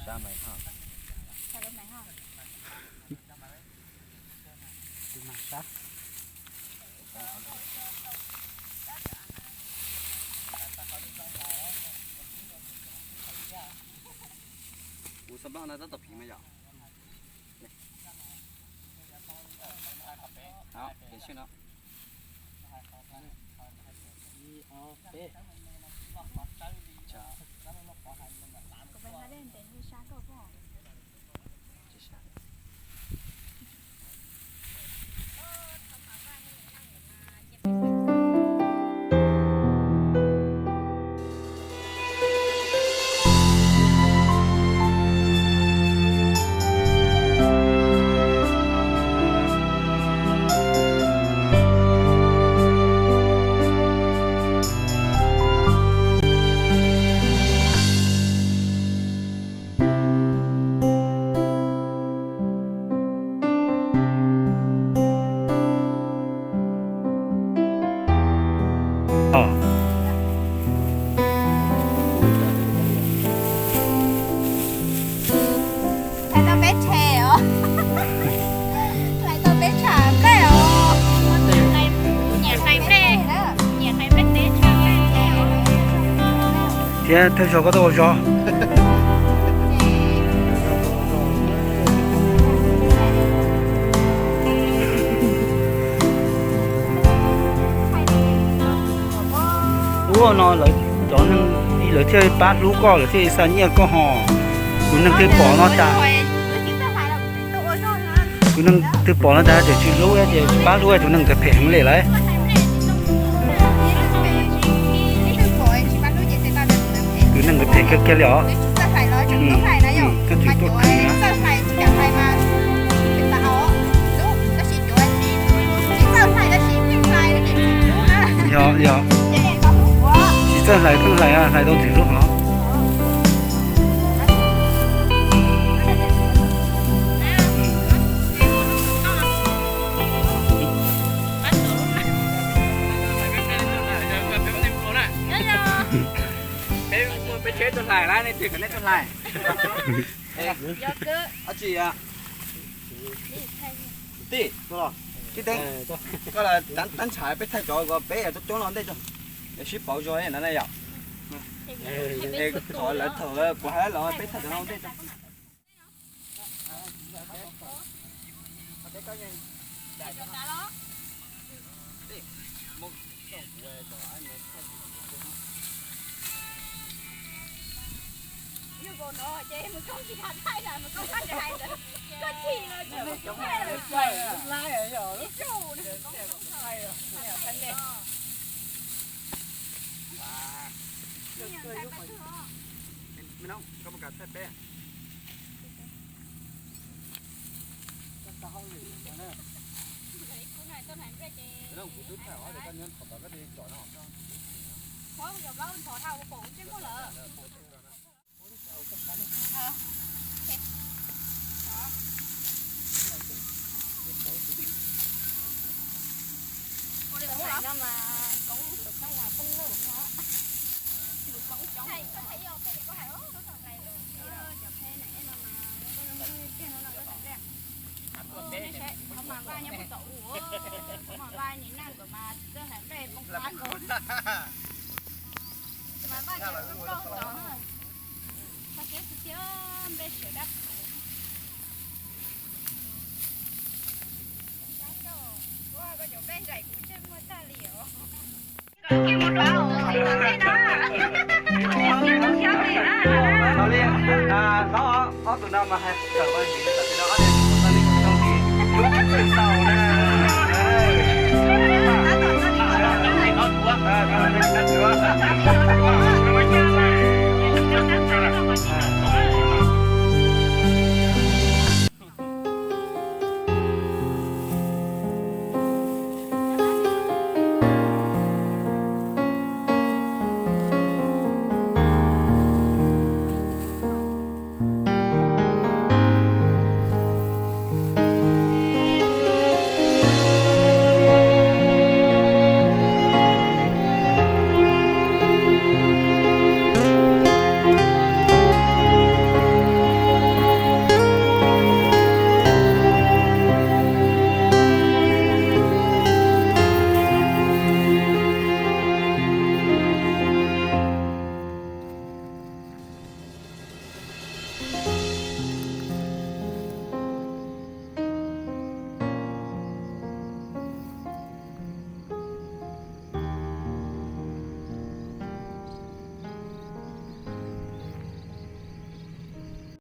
Sab mas ha. Sab mas sab. Kuv xav npaj no tab tom phiv mas yom. Hlais tau peb tshem os. Hlais tau peb tshem nplej os. Nyiam hlais nplej, nyiam hlais nplej teb tshem nplej. Thiab thawj zaug koj tuaj ua zog. Ua no lawv cov neeg lawv thiaj pab hlub koj, lawv thiaj xa nyiaj koj ho. Tus neeg twg pom no tas, tus neeg twg pom no tas ces tsis hlub ces tsis pab hlub, tus neeg ntawd phem heev li lawm. Tus neeg ntawd phem kiag kiag li os. Koj tsis tuaj khwv na. Yog, yog. Tsis txawj hlais pheej hlais, hlais tau ntxim hlub hov. Peb tsheb tuaj hlais na, nej twg kom nej tuaj hlais? Dab tsi? Tij, tij Teeb, koj los tab ntshav peb thaij cov ko peb coob coob no ntej tso, sib pauv zog na yom. Qhov lawv thaum lawv puas hais los peb thaij cov no ntej tso. Koj mus kav thaij peb. Kuv twb thaij os, koj nyob qhov tod koj tsis tsom no. Mas Vaj nyob puag tom u, mas Vaj nim neej nkawd mas txawj hlais nplej poob qab nkaus. Mas Vaj tseem poob nkaus ntawd. Qhov tseeb tiag tiag, nplej siav dab tsi. Ua koj cov nplej nraim kuv ntsej muag tag li os. Ob tug no mas hais tawm ua ntsis, tawm no ob tug tsis tau na.